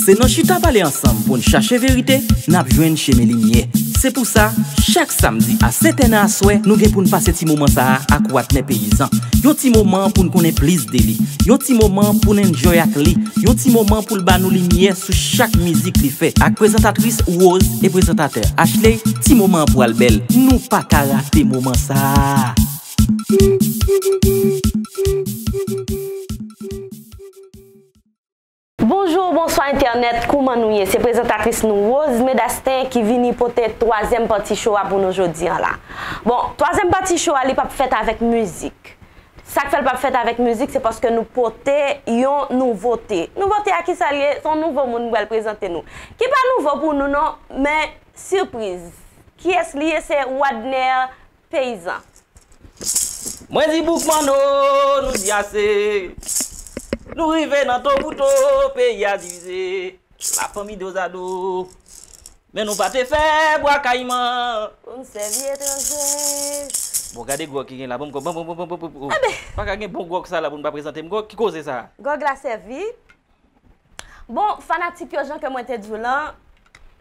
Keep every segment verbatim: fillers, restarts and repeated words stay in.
Se nan chita pale ansanm pou n chache verite, n ap jwenn chemen limyè. Se pou sa, chak samdi a sèt è nan aswè, nou gen pou n pase ti moman sa a ak Wadner Peyizan. Yon ti moman pou n konnen plis de li. Yon ti moman pou n enjoy ak li. Yon ti moman pou l ba nou limyè sou chak mizik li fè. Ak prezantatris Rose e prezantatè Ashley, ti moman an pral bèl. Nou pa ka rate moman sa a. Bonjou, bonswa entènèt, kouman nou ye? Se prezantatris nou Rose Medasten ki vini pote twazyèm pati show a pou nou jodi an la. Bon, twazyèm pati show a li p ap fèt avèk mizik. Sa k fè l p ap fèt avèk mizik, se paske nou pote yon nouvote. Nouvote a kisa l ye? Se yon nouvo moun m pral prezante nou. Ki pa nouvo pou nou non, men sipriz. Kiyès li ye? Se Wadner Peyizan. Mwen di bouk manno, nou di ase. Nou rive nan Tobouto, peyi a divize. Lafanmi dozado. Men nou pa te fè bwa kayiman. Pou n sèvi etranje. Bon, gade gwòg ki gen la. Bon, bon, bon, bon, bon, bon, bon. Enben. Pa ka gen bon gwòg sa la pou n pa prezante m gwòg. Ki koze sa? Gwòg la sèvi. Bon, fanatik yo, jan ke mwen te di w lan,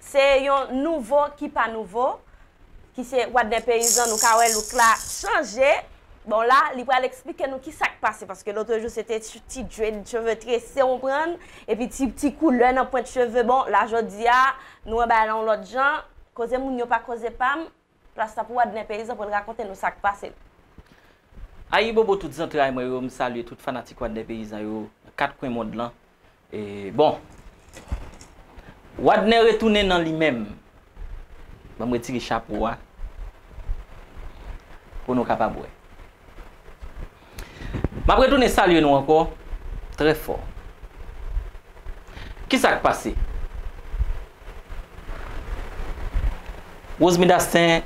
se yon nouvo ki pa nouvo, ki se Wadner Peyizan, nou ka wè look la chanje. Bon, la, li pral eksplike nou ki sa k pase, paske lòt jou se te ti, ti dread, cheve trese, w konprann, epi ti, ti koulè nan pwent cheve. Bon, la, jodi a, nou wè bagay la yon lòt jan. Koze moun yo pa koze pa m. Plas la pou Wadner Peyizan pou l rakonte nou sa k pase l. Ayibobo tout zantray mwen yo, m salye tout fanatik Wadner Peyizan yo, nan kat kwen mond lan. E, bon, Wadner retounen nan li menm. Ban m retire chapo a, pou nou kapab wè. M ap retounen salye nou ankò, trè fò. Kisa k pase? Rose Medasten,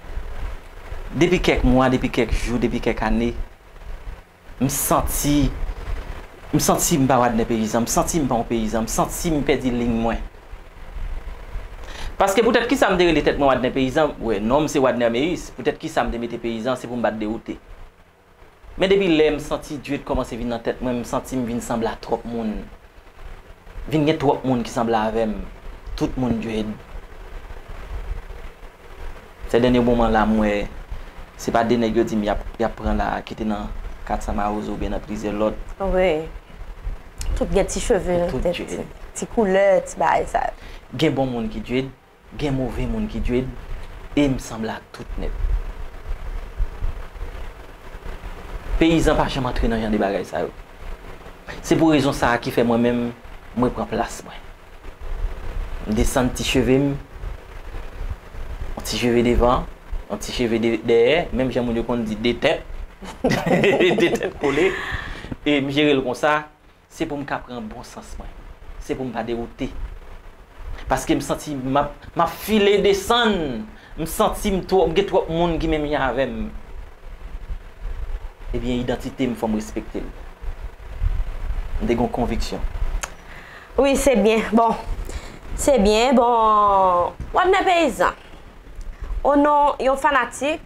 depi kèk mwa, depi kèk jou, depi kèk ane, m santi, m santi m pa Wadner Peyizan, m santi m pa yon peyizan, m santi m pèdi liy mwen. Paske poutèt kisa m te rele tèt mwen Wadner Peyizan? Wè, non m se Wadner Meyis. Poutèt kisa m te mete Peyizan? Se pou m pa t dewoute. Men depi lè m santi dread kòmanse vin nan tèt mwen, m santi m vin sanble a twòp moun. Vin gen twòp moun ki sanble avè m. Tout moun dread. Sè dènye moman la, m wè se pa de nèg yo di m y ap, y ap pran la, ki te nan Kat Sa Mawozo oubyen nan plizyè lòt. Wi. Tout gen ti cheve nan tèt, ti, ti koulè, ti bagay sa yo. Gen bon moun ki dread, gen move moun ki dread, e m sanble ak tout nèt. Peyizan pa janm antre nan jan de bagay sa yo. Se pou rezon sa a ki fè mwen menm, mwen pran plas mwen. M desann ti cheve m, yon ti cheve devan, yon ti cheve de-, dèyè, menm jan moun yo konn di de tèt. De tèt kole. E m jere l konsa. Se pou m ka pran bon sans mwen. Se pou m pa dewoute. Paske m santi m ap, m ap file desann. M santi m twò, gen twòp moun ki menm jan avè m. Ebyen, idantite m, fò m respekte l. M te gen yon konviksyon. Wi, se byen. Bon, se byen. Bon, Wadner Peyizan. O non yon fanatik,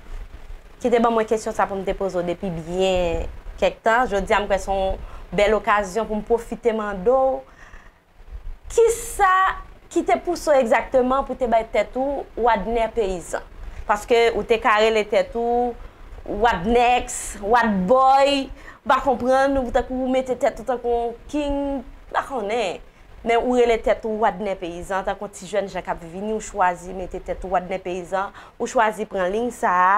ki te ban mwen kesyon sa pou m te poze w depi byen kèk tan. Jodi a, m kwè se yon bèl okazyon pou m pwofite mande w, kisa ki te pouse w egzakteman pou te bay tèt ou Wadner Peyizan? Paske ou te ka rele tèt ou Wadnex, Wadboy, m pa konprann, ou tankou ou mete tèt ou tankou yon king, m pa konnen. Men ou rele tèt ou Wadner Peyizan, tankou yon ti jèn jan k ap vini, ou chwazi mete tèt ou Wadner Peyizan, ou chwazi pran liy sa a.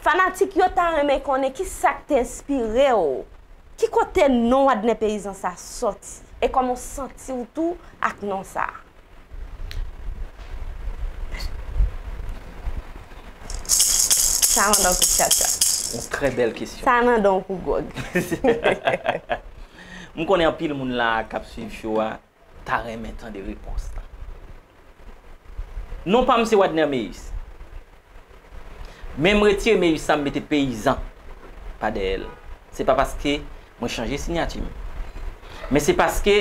Fanatik yo ta renmen konnen ki sa k te enspire w, ki kote non Wadner Peyizan sa sòti, e kòman w santi w tou ak non sa a. Sa mande yon kou tchatcha. Yon trè bèl kesyon. Sa mande yon kou gwòg. M konnen anpil moun la k ap swiv show a ta renmen tande repons lan. Non pa m se Wadner Meyis. Men m retire Meyis sa, m mete Peyizan pa dèyè l. Se pa paske mwen chanje siyati m. Men se paske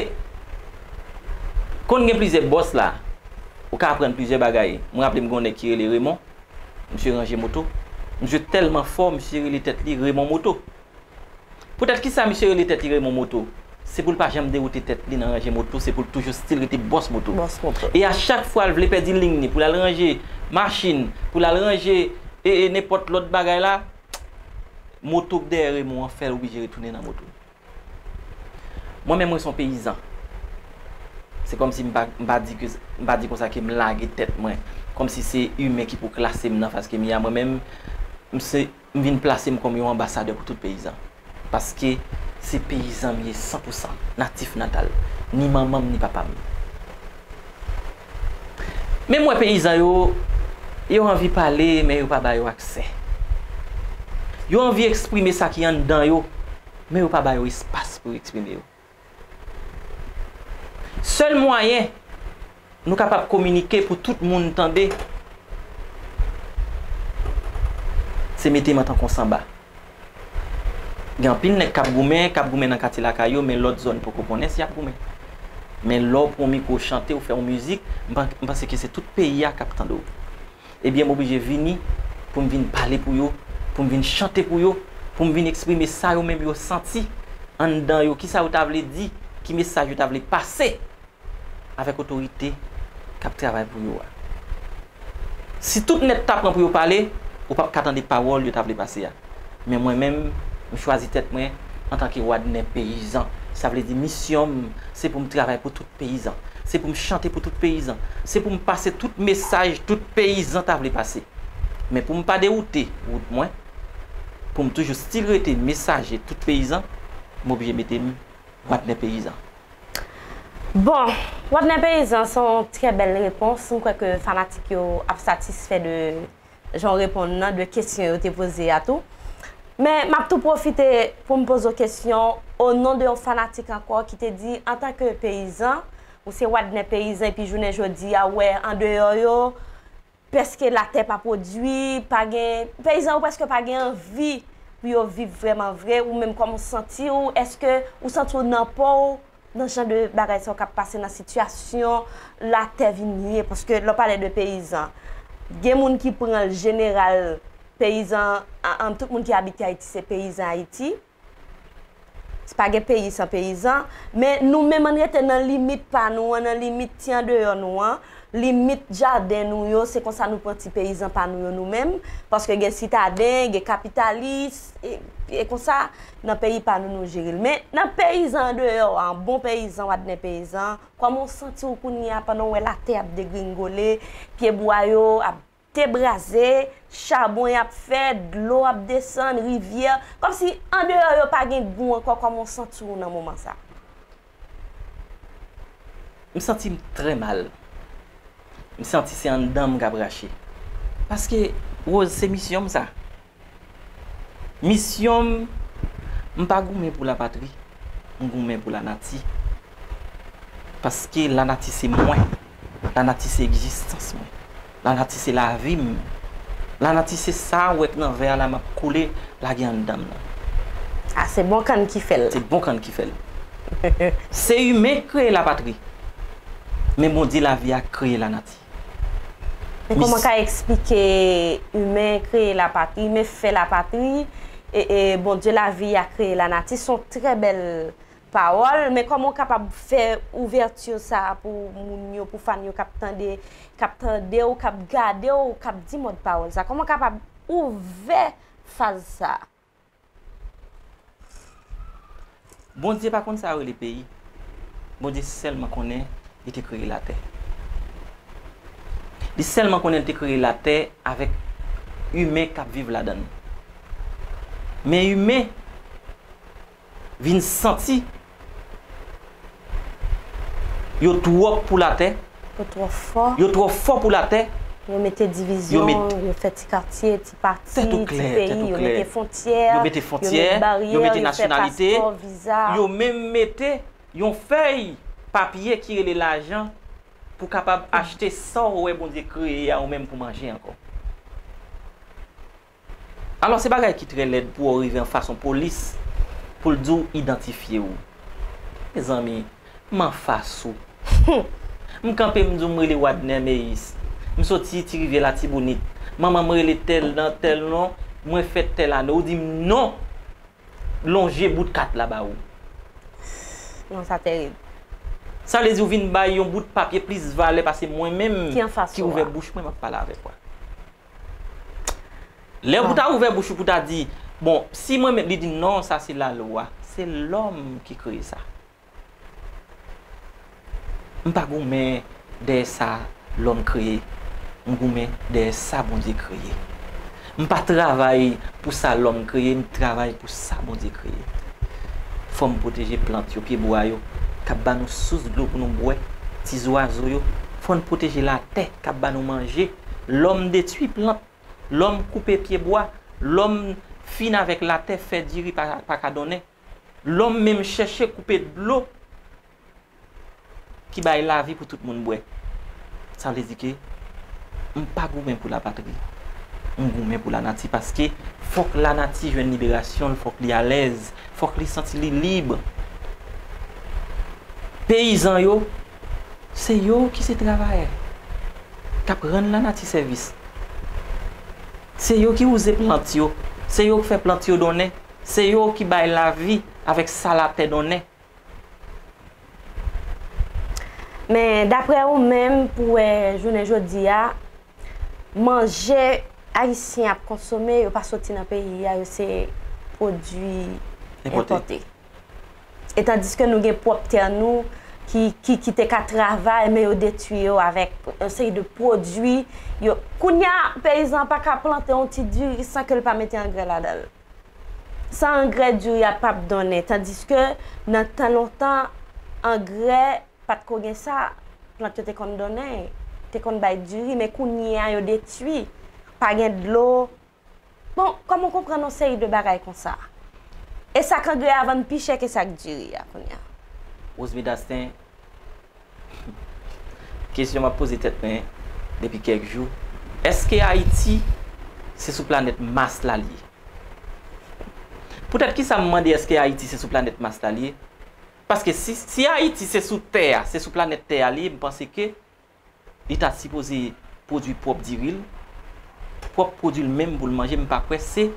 konn gen plizyè bòs la, ou ka aprann plizyè bagay. Mwen raple m gen yon nèg ki rele Raymond, misye ranje moto. Misye tèlman fò, misye rele tèt li Raymond Moto. Poutèt kisa misye rele tèt li Raymond Moto? Se pou l pa janm dewoute tèt li nan ranje moto, se pou l toujou still rete bòs moto. Bòs moto. E a chak fwa l vle pèdi liy li, pou l al ranje machin, pou l al ranje e, e nenpòt lòt bagay la, moto k dèyè remò an fè l oblije retounen nan moto. Mwen menm, mwen se yon peyizan. Se kòmsi m pa, m pa di ke, m pa di konsa ke m lage tèt mwen. Kòmsi se imen ki pou klase m nan faz ke m ye a. Mwen menm, m se, m vin plase m kòm yon anbasadè pou tout peyizan. Paske se peyizan m ye san pou san, natif natal. Ni manman m, ni papa m. Men m wè peyizan yo, yo anvi pale, men yo pa ba yo aksè. Yo anvi eksprime sa ki anndan yo, men yo pa ba yo espas pou yo eksprime yo. Sèl mwayen nou kapab kominike pou tout moun tande, se mete m an tankou yon sanba. Gen anpil nèg k ap goumen, k ap goumen nan katye lakay yo, men lòt zòn poko konnen si y ap goumen. Men lè w pran yon mikwo, w chante, w fè yon mizik, m pa, m panse ke se tout peyi a k ap tande w. Ebyen, m oblije vini pou m vin pale pou yo, pou m vin chante pou yo, pou m vin eksprime sa yo menm yo santi anndan yo, kisa yo ta vle di, ki mesaj yo ta vle pase avèk otorite k ap travay pou yo a. Si tout nèt ta pran pou yo pale, ou p ap ka tande pawòl yo ta vle pase a. Men mwen menm, m chwazi tèt mwen antanke Wadnè peyizan. Sa vle di misyon m, se pou m travay pou tout peyizan. Se pou m chante pou tout peyizan. Se pou m pase tout mesaj tout peyizan ta vle pase. Men pou m pa dewoute wout mwen, pou m toujou still rete mesaje tout peyizan, m oblije mete m Wadnè peyizan. Bon, Wadnè peyizan, se yon trè bèl repons. M kwè ke fanatik yo ap satisfè de jan w reponn nan, de kesyon yo te poze a tou. Men m ap tou pwofite pou m poze w kesyon o non de yon fanatik ankò ki te di, antanke peyizan, ou se Wadnè peyizan, epi jounen jodi a, ou wè andeyò yo, prèske latè pa pwodui, pa gen, peyizan yo prèske pa gen anvi pou yo viv vrèman vre, ou menm kòman w santi w, èske ou santi w nan pa w nan jan de bagay sa yo k ap pase, nan sitiyasyon latè vin ye, paske lè w pale de peyizan, gen moun ki pran l jeneral, peyizan, a, a, tout moun ki abite Ayiti se peyizan Ayiti. Pa gen peyi san peyizan, men nou menm ann rete nan limit pa nou an, nan limit ti andeyò nou an, limit jaden nou yo, se konsa nou pran ti peyizan pa nou yo nou menm, paske gen sitaden, gen kapitalis, e, e konsa, nan peyi pa nou nou jere l. Men nan peyizan andeyò a, bon peyizan, Wadnè peyizan, kòman w santi w kounye a pandan w wè latè ap degringole, pyebwa yo ap te braze, chabon y ap fè, dlo ap desann, rivyè, kòmsi andeyò yo pa gen gou ankò, kòman w santi w nan moman sa? M santi m trè mal. M santi se anndan m k ap rache. Paske, Rose, se misyon m sa. Misyon m, m pa goumen pou lapatri, m goumen pou lanati. Paske lanati se mwen, lanati se egzistans mwen, lanati se lavi m, lanati se sa w wè k nan vè a la m ap koule lage anndan m nan. A, se bon kann ki fè l. Se bon kann ki fè l. Se imen k kreye lapatri, men Bondye lavi a kreye lanati. Men kòman w ka eksplike imen kreye lapatri, imen fè lapatri, e, e Bondye lavi a kreye lanati? Se yon trè bèl pawòl, men kòman w kapab fè ouvèti sa a pou moun yo, pou fan yo k ap tande, k ap tande w, k ap gade w, k ap di mòd pawòl sa? Kòman w kapab ouvè faz sa a? Bondye pa konn sa yo rele peyi. Bondye sèlman konnen li te kreye latè. Li sèlman konnen li te kreye latè avèk imen k ap viv ladan l. Men imen vin santi yo twòp pou latè. Yo twò fò. Yo twò fò pou latè. Yo mete divizyon, yo fè ti katye, ti pati, ti peyi, yo mete fwontyè, yo mete baryè, yo fè paspò, viza. Yo menm mete yon fèy papye ki rele lajan pou kapab achte sa w wè Bondye kreye a ou menm pou manje ankò. Alò, se bagay ki trè lèd pou w rive anfas yon polis pou l di w idantifye w. Mezanmi, m anfas ou. M kanpe, m di w m rele Wadner Meyis. M soti Ti Rivyè Latibonit. Manman m rele tèl nan tèl non, mwen fèt tèl ane. Ou di m non. Lonje bout kat la ba ou. Non, sa terib. Sa vle di ou vin bay yon bout papye plis valè pase mwen menm Ki anfas ki ou ouvè a. Bouch mwen m ap pale avèk ou a. Lè ou ta ouvè bouch ou pou ta di, bon, si mwen menm, li di non, sa se lalwa, se lòm ki kreye sa. M pa goumen dèyè sa lòm kreye, m goumen dèyè sa Bondye kreye. M pa travay pou sa lòm kreye, m travay pou sa Bondye kreye. Fò m pwoteje plant yo, pyebwa yo, k ap ba nou sous dlo pou nou bwè, ti zwazo yo. Fò n pwoteje latè k ap ba nou manje. Lòm detwi plant, lòm koupe pyebwa, lòm fin avèk latè, fè diri pa, pa ka donnen. Lòm menm chèche koupe dlo ki bay lavi pou tout moun bwè. Sa vle di ke m pa goumen pou lapatri. M goumen pou lanati paske fòk lanati jwenn liberasyon l, fòk li alèz, fòk li santi li lib. Peyizan yo, se yo ki se travayè k ap rann lanati sèvis. Se yo ki wouze plant yo, se yo ki fè plant yo donnen, se yo ki bay lavi avèk sa latè donnen. Men daprè ou menm, pou wè jounen jodi a, manje ayisyen ap konsome, yo pa soti nan peyi a, yo se pwodui Enpòte. enpòte. E tandiske nou gen pwòp tè nou ki, ki, ki te ka travay, men yo detwi yo avèk yon seri de pwodui. Yo, kounye a, peyizan pa ka plante yon ti diri san ke l pa mete angrè ladan l. San angrè, diri a p ap donnen. Tandiske nan tan lontan, angrè pa t ko gen sa, plant yo te konn donnen, te konn bay diri, men kounye a yo detwi. Pa gen dlo. Bon, kòman w konprann yon seri de bagay konsa? E sa k angrè a vann pi chè ke sa k diri a kounye a. Rosemary Dastin, kesyon m ap poze tèt mwen depi kèk jou. Èske Ayiti se sou planèt Mas la l ye? Poutèt ki sa m mande èske Ayiti se sou planèt Mas la l ye? Paske si, si Ayiti se sou tè a, se sou planèt tè a l ye, m panse ke li ta sipoze pwodui pwòp diri l, pwòp pwodui l menm pou l manje. M pa kwè se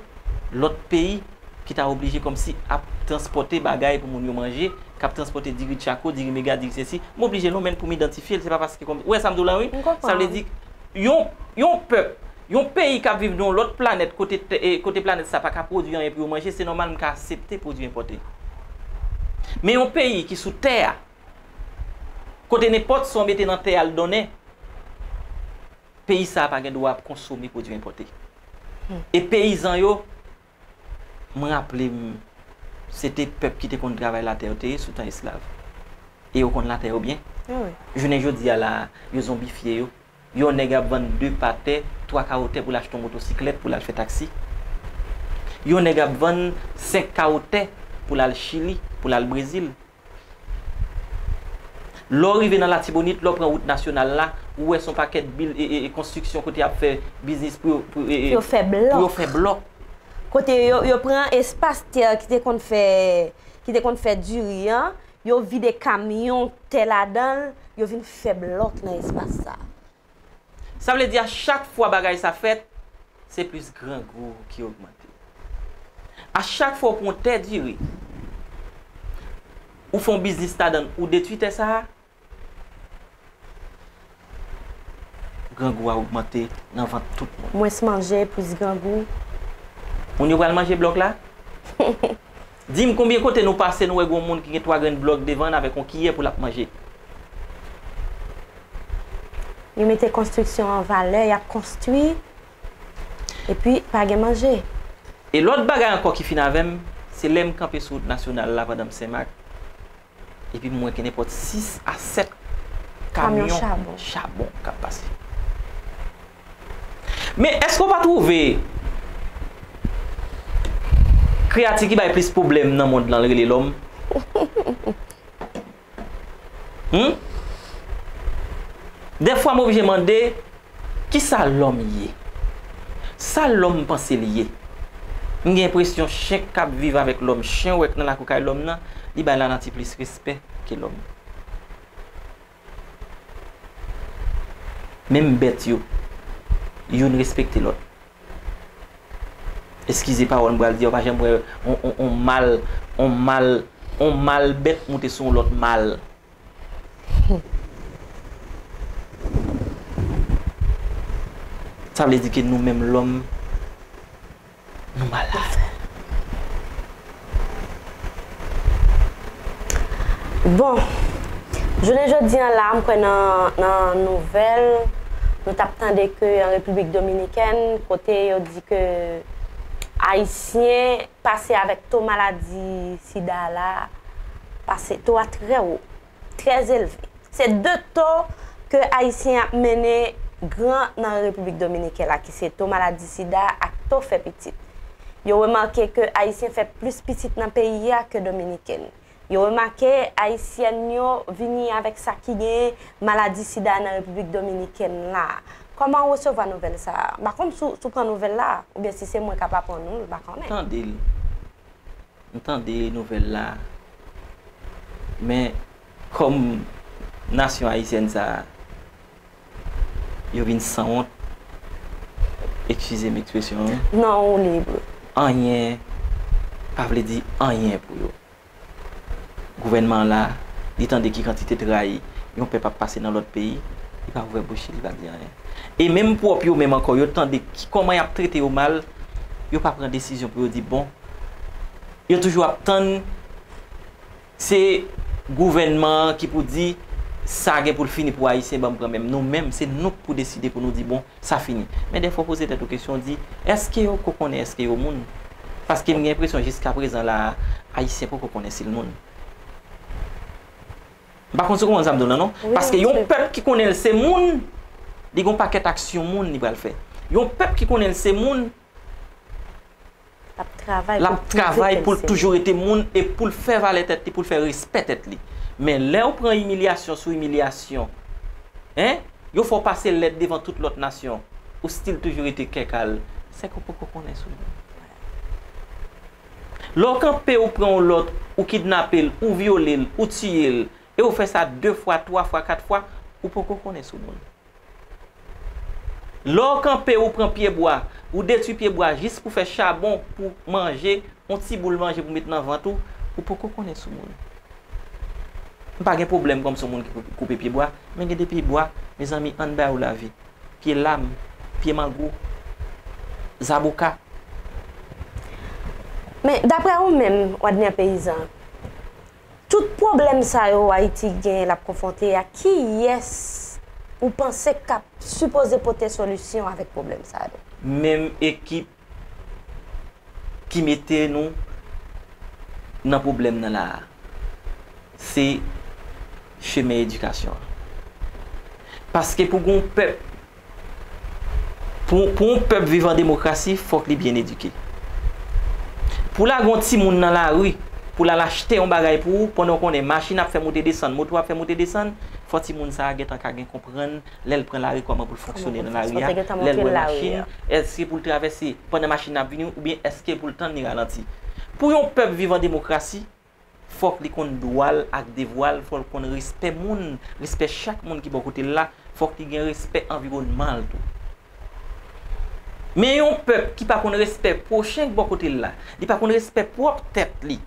lòt peyi ki ta oblije kòmsi ap transpòte bagay pou moun yo manje, k ap transpòte diri tchako, diri mega, diri sesi. M oblije non, men pou m idantifye l, se pa paske kòm, ou wè sa m di w la, wi? M konprann. Sa vle di, yon, yon pèp, yon peyi k ap viv nan yon lòt planèt, kote, tè- e, kote planèt sa pa ka pwodui anyen pou yo manje, se nòmal m ka aksepte pwodui enpòte. Men yon peyi ki sou tè a, kote nenpòt sa w mete nan tè a l donnen, peyi sa a pa gen dwa ap konsome pwodui enpòte. E peyizan yo, mwen raple m, se te pèp ki te konn travay latè yo te ye sou tan esklav. E yo konn latè yo byen. Wi. Jounen jodi a la, yo zonbifye yo. Yon nèg ap vann de pa tè, twa kawo tè pou l achte yon motosiklèt, pou l al fè taksi. Yon nèg ap vann senk kawo tè pou l al Chili, pou l al Brezil. Lè w rive nan Latibonit, lè w pran wout nasyonal la, ou wè se yon pakèt bil e, e, e konstriksyon kote y ap fè biznis pou yo, pou, e, e, Pou yo fè blòk. Pou yo fè blòk. Kote yo, yo pran espas tè ki te konn fè, ki te konn fè diri an, yo vide kamyon tè ladan l, yo vin fè blòk nan espas sa. Sa vle di a chak fwa bagay sa fèt, se plis grangou ki ogmante. A chak fwa w pran tè diri, ou fè yon biznis ladan l, ou detwi tè sa a, grangou a ogmante nan vant tout moun. Mwens manje, plis grangou. Moun yo pral manje blòk la? Di m konbyen kote nou pase, nou wè gen yon moun ki gen twa grenn blòk devan l avèk yon kiyè pou l ap manje. Yo mete konstriksyon an valè, y ap konstwi, epi pa gen manje. E lòt bagay ankò ki fin avè m, se lè m kanpe sou wout nasyonal la pandan m Senmak, epi m wè gen nenpòt sis a sèt Kamyon kamyon chabon. Chabon k ap pase. Men èske w pa twouve kreyati ki bay plis pwoblèm nan mond lan rele lòm? Hmm? Dèfwa m oblije mande, kisa lòm ye? Sa lòm panse l ye? M gen enpresyon chen k ap viv avèk lòm, chen w wè k nan lakou kay lòm nan, li bay lanati plis respè ke lòm. Menm bèt yo, youn respekte lòt. Eskize pawòl m pral di a, ou pa janm wè on, on, on mal, on mal on mal bèt moute sou on lòt mal. Sa vle di ke nou menm lòm, nou malad. Bon, jounen jodi an la, m kwè nan, nan nouvèl, nou t ap tande ke an Repiblik Dominikèn, kote yo di ke Ayisyen pase avèk to maladi sida la, pase to a trè wo, trè elve. Se de to ke Ayisyen ap mennen gran nan Repiblik Dominikèn la, ki se to maladi sida ak to fè pitit. Yo remake ke Ayisyen fè plis pitit nan peyi a ke Dominiken. Yo remake Ayisyèn yo vini avèk sa ki gen maladi sida nan Repiblik Dominikèn la. Kòman w resevwa nouvèl sa a? M pa konn si w, si w pran nouvèl la, oubyen si se mwen k ap aprann ou l, m pa konnen. Tande l. M tande nouvèl la, men kòm nasyon ayisyèn sa a, yo vin sanwont, eskize m ekspresyon an. Non, ou lib. Anyen pa vle di anyen pou yo. Gouvènman an la, li tande ki kantite tray yon pèp ap pase nan lòt peyi, li pa ouvè bouch li, li pa di anyen. E menm pwòp yo menm ankò, yo tande ki, kòman y ap trete yo mal, yo pa pran desizyon pou yo di bon, yo toujou ap tann se gouvènman an ki pou di sa gen pou l fini pou Ayisyen, ban m pran men m. Nou menm, se nou k pou deside pou nou di bon, sa fini. Men dèfwa w poze tèt ou kesyon, w di, èske yo ko konnen èske yo moun? Paske m gen enpresyon jiskaprezan la a, Ayisyen poko konnen si l moun. M pa konn si w konprann sa m di w lan non. Paske yon pèp ki konnen l se moun, li gen yon pakèt aksyon moun li pral fè. Yon pèp ki konnen l se moun, L ap travay pou l toujou rete moun e pou l fè valè tèt li, pou l fè respè tèt li. Men lè w pran imilyasyon sou imilyasyon, en, yo fè w pase lèd devan tout lòt nasyon, ou still toujou rete kèkal, sèke w poko konnen sou moun. Lè w kanpe, ou pran yon lòt, ou kidnape l, ou vyole l, ou tiye l, e ou fè sa de fwa, twa fwa, kat fwa, ou poko konnen sou moun. Lè w kanpe, ou pran pyebwa, ou detwi pyebwa jis pou fè chabon, pou manje, yon ti boul manje pou met nan vant ou, ou poko konnen sou moun. M pa gen pwoblèm kòm se yon moun ki koupe pyebwa, men gen de pyebwa, mezanmi, ann ba yo lavi. Pye lam, pye mango, zaboka. Men, daprè ou menm, Wadner Peyizan, tout pwoblèm sa yo Ayiti gen, l ap konfwonte a, kiyès ou panse k ap sipoze pote solisyon avèk pwoblèm sa yo? Menm ekip ki mete nou nan pwoblèm nan la a, se chemen edikasyon an. Paske pou gen yon pèp, pou, pou yon pèp viv an demokrasi, fòk li byen edike. Pou lage yon timoun nan lari, pou l al achte yon bagay pou ou, pandan w konnen machin ap fè moute desann, moto ap fè moute desann, fò timoun sa a gentan ka gen konprann lè l pran lari kòman pou l fonksyone nan lari a, lè l wè machin, èske pou l travèse pandan machin nan ap vini oubyen èske pou l tann li ralanti. Pou yon pèp viv an demokrasi, fòk li konn dwa l ak devwa l, fò l konn respè moun, respè chak moun ki bò kote l la, fòk li gen respè anviwònman l tou. Men yon pèp ki pa konn respè pwochen k bò kote l la, li pa konn respè pwòp tèt li,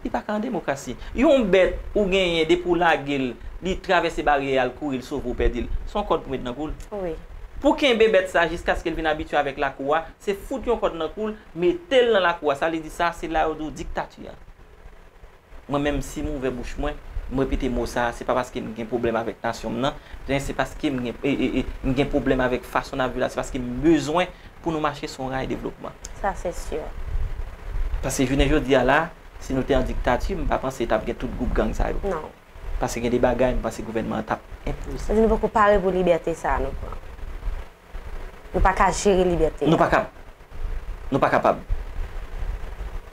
li pa ka an demokrasi. Yon bèt ou genyen depi w lage l, li travèse baryè a, l kouri, l sove w, pèdi l, se yon kòd pou met nan kou l. Pou kenbe bèt sa jiskaske l vin abitye avèk lakou a, se fout yon kòd nan kou l, mete l nan lakou a. Sa vle di sa, se la yo di w diktati a. Mwen menm, si m ouvè bouch mwen, m repete mo sa a, se pa paske m gen pwoblèm avèk nasyon m nan, men se paske m gen, e, e, e, m gen pwoblèm avèk fason n ap viv la, se paske m bezwen pou nou mache sou yon ray devlopman. Sa se si. Paske jounen jodi a la, si nou te an diktati, m pa panse t ap gen tout gwoup gang sa yo. Non. Paske gen de bagay, m panse gouvènman an t ap enpoze. Sa vle di nou poko pare pou libète sa a nou pran. Nou pa ka jere libète a. Nou pa kab. Nou pa kapab.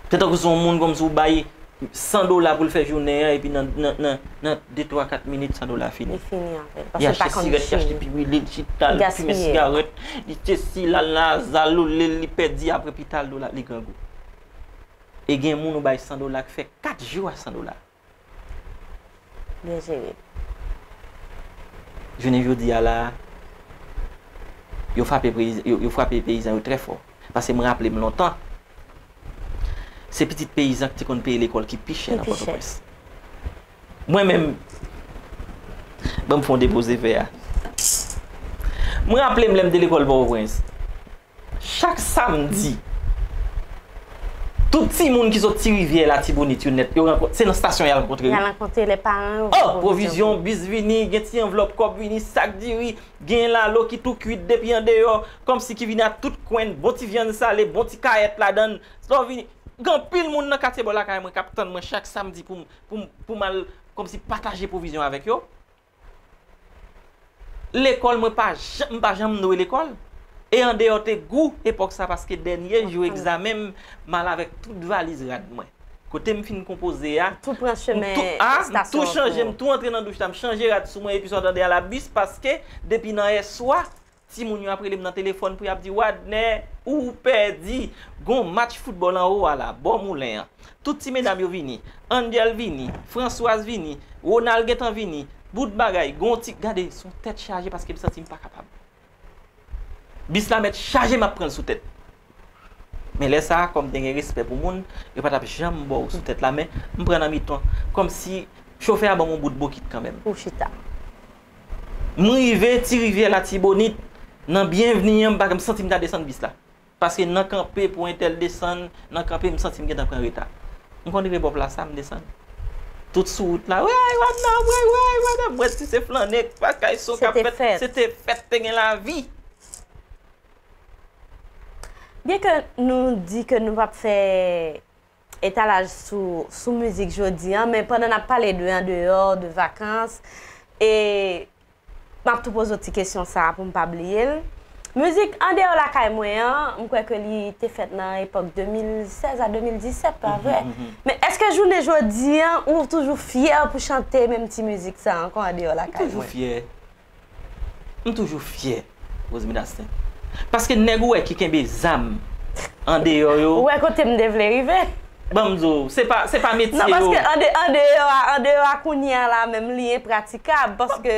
Se tankou se yon moun kòmsi w bay san dola pou l fè jounen an, epi nan, nan, nan, nan de, twa, kat minit, san dola fini. Li fini avè l. Paske l pa konn jere. Li achte sirèt, li achte pi wile, li chita, li fimen sigarèt, li sesi, l al nan azalole, li pèdi, apre pita, dola, li grangou. E gen moun ou bay san dola k fè kat jou a san dola. Byen jere. Jounen jodi a la, yo frape, yo, yo frape peyizan yo trè fò. Paske m raple m lontan, Se pitit peyizan ki te konn peye lekòl ki pi chè nan Pòtoprens. Mwen menm, ban m fè yon depoze vè a. Mwen raple m lè m te lekòl Pòtoprens. Chak samdi, tout timoun ki sot Ti Rivyè, Latibonit yo nèt, yo rankon-, se nan estasyon y al rankontre yo. Y al rankontre lè paran yo. Oh, pwovizyon, bis vini, gen ti anvlòp kòb vini, sak diri, gen lalo ki tou kwit depi andeyò, kòmsi ki vini ak tout kwenn, bon ti vyann sale, bon ti kayèt ladan l. Lè w vini, gen anpil moun nan katye bò lakay mwen k ap tann mwen chak samdi pou m, pou m, pou m al kòmsi pataje pwovizyon avèk yo. Lekòl, mwen pa janm, m pa janm dwe lekòl. E andeyò te gou epòk sa, paske dènye jou egzamen m, m al avèk tout valiz rad mwen. Kote m fin konpoze a, m tou, a, m tou chanje, m tou antre nan douch la, m chanje rad sou mwen, epi sa w tande a la bis, paske depi nan yèswa, timoun yo ap rele m nan telefòn pou y ap di, Wadner, ou pèdi! Gon match foutbòl anwo a la, bò moulen an. Tout ti medam yo vini. Angel vini, Françoise vini, Ronald gentan vini, bout bagay, gon ti, gade, s on tèt chaje paske m santi m pa kapab. Bis la mèt chaje, m ap pran l sou tèt. Men lè sa a, kòm te gen respè pou moun, yo pa t ap janm ba w sou tèt la, men m pran nan mitan, kòmsi chofè a ban m yon bout bokit kanmenm. Ou chita. M rive Ti Rivyè Latibonit, nan byenvni an, m pa, m santi m ta desann bis la. Paske nan kanpe pou entèl desann, nan kanpe m santi m gentan pran reta. M konn rive bò plas la, m desann. Tout sou wout la, wey, wadna, wey, wey, wadna, m wè ti se flannen, pa kay son k ap fèt, se te fèt, te gen lavi. Byen ke nou di ke nou p ap fè etalaj sou, sou mizik jodi a, men pandan n ap pale de andeyò, de vakans, e m ap tou poze w ti kesyon sa a pou m pa bliye l. Mizik andeyò lakay mwen an, m kwè ke li te fèt nan epòk de mil sèz a de mil disèt, pa vre? Men èske jounen jodi a, ou toujou fyè pou chante menm ti mizik sa a ankò andeyò lakay mwen? M toujou fyè. M toujou fyè, Rosemary Dastin. Paske nèg ou wè ki kenbe zam andeyò yo. Ou wè kote m te vle rive? Ban m di w, se pa, se pa metye yo. Non, paske ande-, andeyò a, andeyò a kounye a la menm, li enpratikab. Paske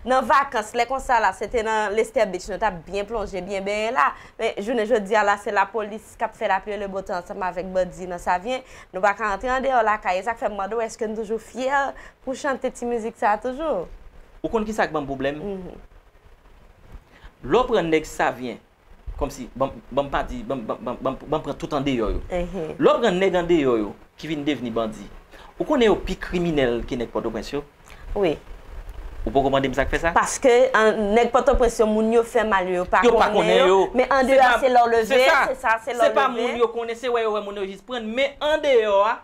nan vakans, lè konsa la, se te nan Lestè Beach, nou t ap byen plonje, byen benyen la. Men jounen jodi a la, se lapolis k ap fè lapli e lebontan ansanm avèk bandi nan Savyen. Nou pa ka antre andeyò lakay. E sa k fè m mande w, èske n toujou fyè pou chante ti mizik sa a toujou? Ou konn ki sa k ban m pwoblèm? Lè w pran nèg Savyen, kòmsi, ban m, ban m pa di, ban m, ban m, ban m, ban m, ban m pran tout andeyò yo. Lè w pran nèg andeyò yo ki vin devni bandi, ou konnen yo pi kriminèl ke nèg Pòtoprens yo? Wi. Ou poko mande m sa k fè sa? Paske, an, nèg Pòtoprens yo, moun yo fè mal yo, yo pa konnen yo. Men andeyò a, se lè w leve, se sa, se lè w leve. Se pa moun yo konnen, se wè yo wè moun yo jis pran. Men andeyò a,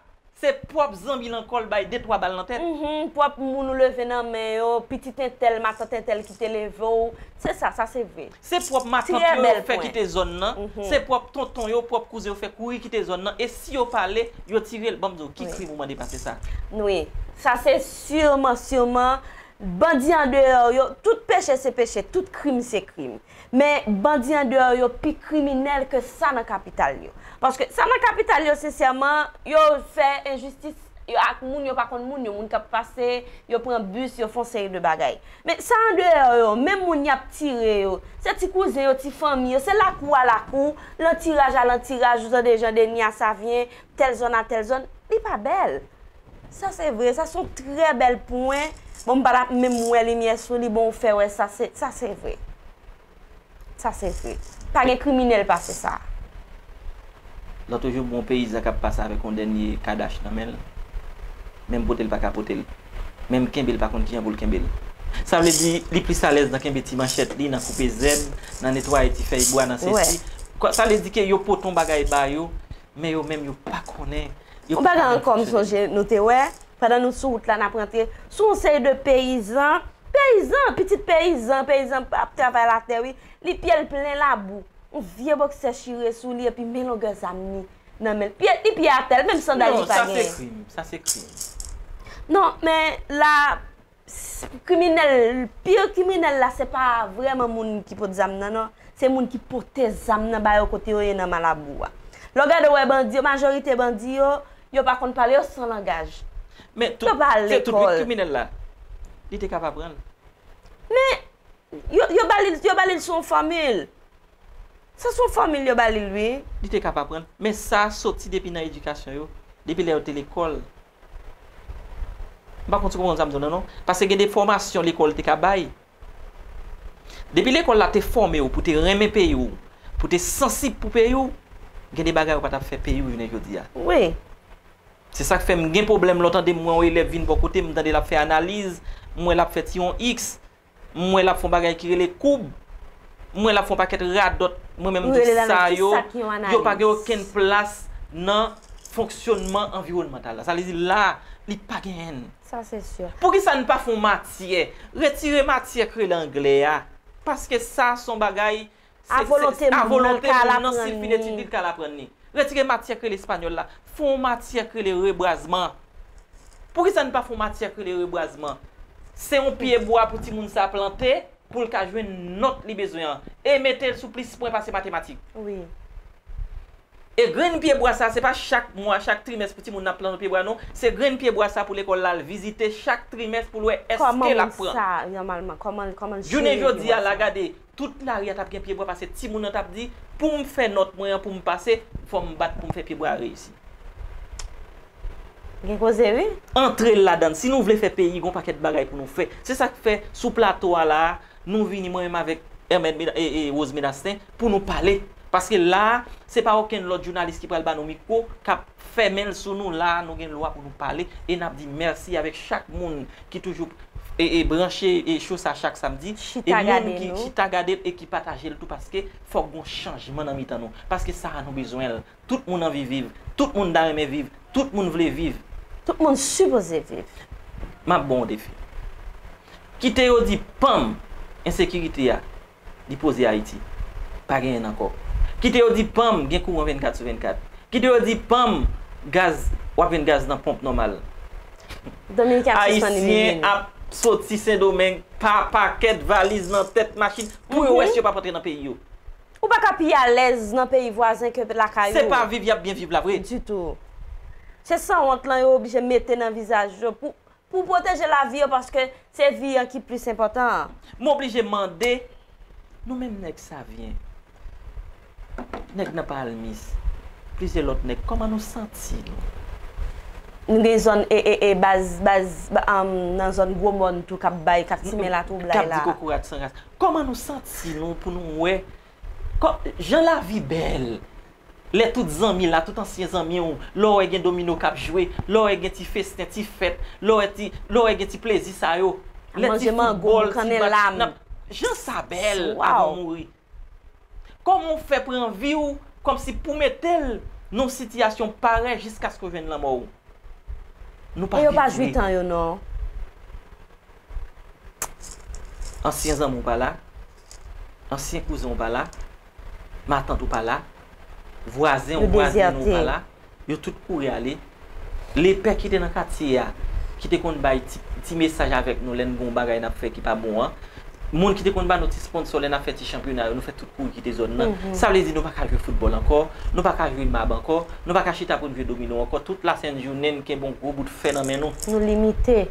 se pwòp zanmi l ankò l bay de twa bal nan tèt. Mhm, pwòp moun ou leve nan men yo, pitit entèl, matant entèl ki te leve w. Se sa, sa se vre. Se pwòp matant yo yo fè kite zòn nan. Se pwòp tonton yo, pwòp kouzen yo fè kouri kite zòn nan. E si yo pale, yo tire l. Ban m di w, ki krim ou mande pase sa? Wi. Sa se siman, siman, bandi andeyò yo, tout peche se peche, tout krim se krim. Men bandi andeyò yo pi kriminèl ke sa nan kapital yo. Paske sa nan kapital yo, sensèman, yo fè enjistis yo ak moun yo pa konn moun yo, moun k ap pase, yo pran bis, yo fè yon seri de bagay. Men sa andeyò yo, menm moun y ap tire yo, se ti kouzen yo, ti fanmi yo, se lakou a lakou, lantiraj a lantiraj, ou tande Jan Deni a Savyen, tèl zòn a tèl zòn, li pa bèl. Sa se vre, sa se yon trè bèl pwen. Bon, m pa t ap menm wè limyè sou li, bon, ou fè wè sa, se, sa se vre. Sa se vre. Pa gen kriminèl pase sa. Lòt jou, bon peyizan k ap pase avèk yon dènye kadach nan men l, menm pote l pa ka pote l. Menm kenbe l pa konn kijan pou l kenbe l. Sa vle di, li plis alèz nan kenbe ti manchèt li, nan koupe zèb, nan netwaye ti fèy bwa, nan sesi. Sa vle di ke yo pote yon bagay ba yo, men yo menm yo pa konnen. Yon bagay ankò m sonje nou te wè, pandan nou sou wout la n ap rantre, se yon seri de peyizan, peyizan, pitit peyizan, peyizan ap travay latè wi, li pye l plen labou, yon vye bòksè chire sou li epi men longè zam li nan men l, pye, li pye atè, l menm sandal li pa genyen. Non, sa se krim, sa se krim. Non, men la, kriminèl, pi kriminèl la, se pa vrèman moun ki pot zam nan, non. Se moun ki pote zam nan ba yo kote yo ye nan Malabou a. Lè w gade w wè bandi yo, majorite bandi yo, yo pa konn pale, yo san langaj. Men tout, se tout wi kriminèl la, li te ka pa pran l. Men, yo, yo ba li, yo ba li l sou yon fòmil. Sa se yon fòmil yo ba li l, wi. Li te ka pa pran l. Men sa soti depi nan edikasyon yo, depi lè yo te lekòl. M pa konn si w konprann sa m di w nan non. Paske gen de fòmasyon lekòl te ka bay. Depi lekòl la te fòme w pou te renmen peyi w, pou te sansib pou peyi w, gen de bagay ou pa t ap fè peyi w jounen jodi a. Wi. Se sa k fè m gen pwoblèm lè w tande m wè yon elèv vin bò kote m, m tande l ap fè analiz, m wè l ap fè ti yon X, m wè l ap fè yon bagay ki rele koub, m wè l ap fè yon pakèt radòt, mwen menm m di sa yo, yo pa gen okenn plas nan fonksyònman anviwònmantal la. Sa vle di la, li pa genyen. Sa se si. Poukisa n pa fè yon matyè? Retire matyè k rele anglè a. Paske sa se yon bagay A volonte moun nan l ka al aprann li. Retire matyè k rele espanyòl la. Fè yon matyè k rele rebwazman. Poukisa n pa fè yon matyè k rele rebwazman? Se yon pye bwa pou timoun sa plante pou l ka jwenn nòt li bezwen an. E mete l sou plis pwen pase matematik. Wi. E grenn pye bwa sa, se pa chak mwa, chak trimès pou timoun nan ap plante pye bwa non. Se grenn pye bwa sa pou lekòl la al vizite chak trimès pou l wè èske l ap pran. Jounen jodi a la, gade, tout lari a t ap gen pye bwa pase timoun nan t ap di, pou m fè nòt mwen an, pou m pase, fò m bat pou m fè pye bwa a reyisi. Gen koze wi. Antre l ladan l. Si nou vle fè peyi, gon pakèt bagay pou nou fè. Se sa k fè sou plato a la, nou vini mwen menm avèk Hermène Meda- e, e Rose Medasten pou nou pale. Paske la, se pa okenn lòt jounalis ki pral ba nou mikwo, k ap fèmen l sou nou. La, nou gen lwa pou nou pale e n ap di mèsi avèk chak moun ki toujou e, e branche e show sa chak samdi. E moun ki chita gade l e ki pataje l tou paske fòk gon chanjman nan mitan nou. Paske sa a nou bezwen l. Tout moun anvi viv, tout moun ta renmen viv, tout moun vle viv. Tout moun sipoze viv. M ap ba w yon defi. Kite yo di panm, ensekirite a, li poze Ayiti. Pa genyen ankò. Kite yo di panm, gen kouran vennkat sou vennkat. Kite yo di panm, gaz, w ap jwenn gaz nan ponp nòmal. Dominik ap sispann imilye nou. Ayisyen ap soti Sendomeng pa pakèt valiz nan tèt machin pou yo wè si yo p ap rantre nan peyi yo. Ou pa ka pi alèz nan peyi vwazen ke lakay ou. Se pa viv y ap byen viv la vre. Ditou. Se sanwont lan yo oblije mete nan vizaj yo pou, pou pwoteje lavi yo paske se vi an ki plis enpòtan an. M oblije mande, nou menm nèg Savyen, nèg nan Palmis, plizyè lòt nèg, kòman nou santi nou? Nou gen zòn e, e, e baz, baz, ba- um, nan zòn Gwo Mòn tou k ap bay, k ap simen latwoublay la. K ap di kokorat san ras. Kòman nou santi nou pou nou wè Kò, jan lavi bèl. Lè tout zanmi la, tout ansyen zanmi w, lè w wè gen domino k ap jwe, lè w wè gen ti festen, ti fèt, lè w wè ti, lè w wè gen ti plezi sa yo. Lè ti foutbòl, ti match, n ap, jan sa bèl avan w mouri. Kòman w fè pran vi w kòmsi pou mete l nan yon sitiyasyon parèy jiskaske w jwenn lanmò w? Nou pa vit vre. E yo pa jwi tan yo non. Ansyen zanmi w pa la, ansyen kouzen w pa la, matant ou pa la, vwazen ou vwazin ou pa la, yo tout kouri ale. Lepè ki te nan katye a, ki te konn bay ti, ti mesaj avèk nou lè n gen yon bagay n ap fè ki pa bon an, moun ki te konn ba nou ti sponsò lè n ap fè ti chanpyona yo, nou fè tout kouri kite zòn nan. Sa vle di nou pa ka jwe foutbòl ankò, nou pa ka jwe mab ankò, nou pa ka chita pou n jwe domino ankò. Tout lasent jounen n kenbe yon gwo bout fè nan men nou. Nou limite.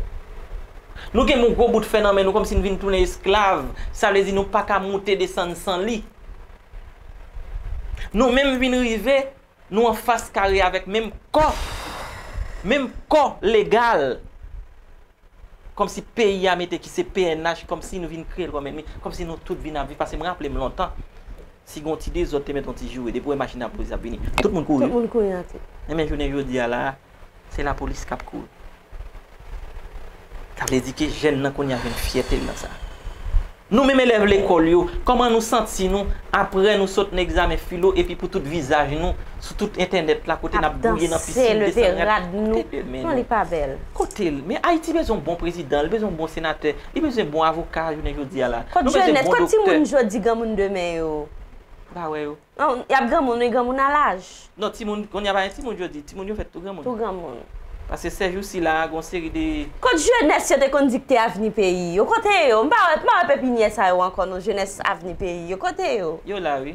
Nou kenbe yon gwo bout fè nan men nou kòmsi n vin tounen esklav. Sa vle di nou pa ka moute desann san li. Nou menm vin rive, nou anfas kare avèk menm kò. Menm kò legal. Kòmsi peyi a mete ki se P N H, kòmsi nou vin kreye l kòm ènmi, kòmsi nou tout vin ap viv. Paske m raple m lontan, si gon ti dezòd te mèt yon ti joure, depi w wè machin lapolis ap vini, tout moun kouri. Tout moun kouri antre. Enben jounen jodi a la, se lapolis k ap kouri. Sa vle di ke jèn nan kounye a jwenn fyète l nan sa. Nou menm elèv lekòl yo, kòman nou santi nou apre nou sot nan egzamen filo epi pou tout vizaj nou sou tout entènèt la kote n ap gouye nan pisin, desann rad, kote demen nou? Non, li pa bèl. Kote l? Men Ayiti bezwen yon bon prezidan, li bezwen yon bon senatè, li bezwen bon avoka jounen jodi a la. Kote jenès, kote timoun jodi, granmoun demen yo? M pa wè yo. Non, y ap granmoun wi, granmoun a laj. Non, timoun, kounye a pa gen timoun jodi, timoun yo fèt tou granmoun. Tou granmoun. Paske sèjousi la, gon seri de. Kot jenès yo te konn di k te avni peyi yo? Kote yo? M pa wè, m pa wè pepinyè sa yo ankò non, jenès avni peyi yo. Kote yo? Yo la wi.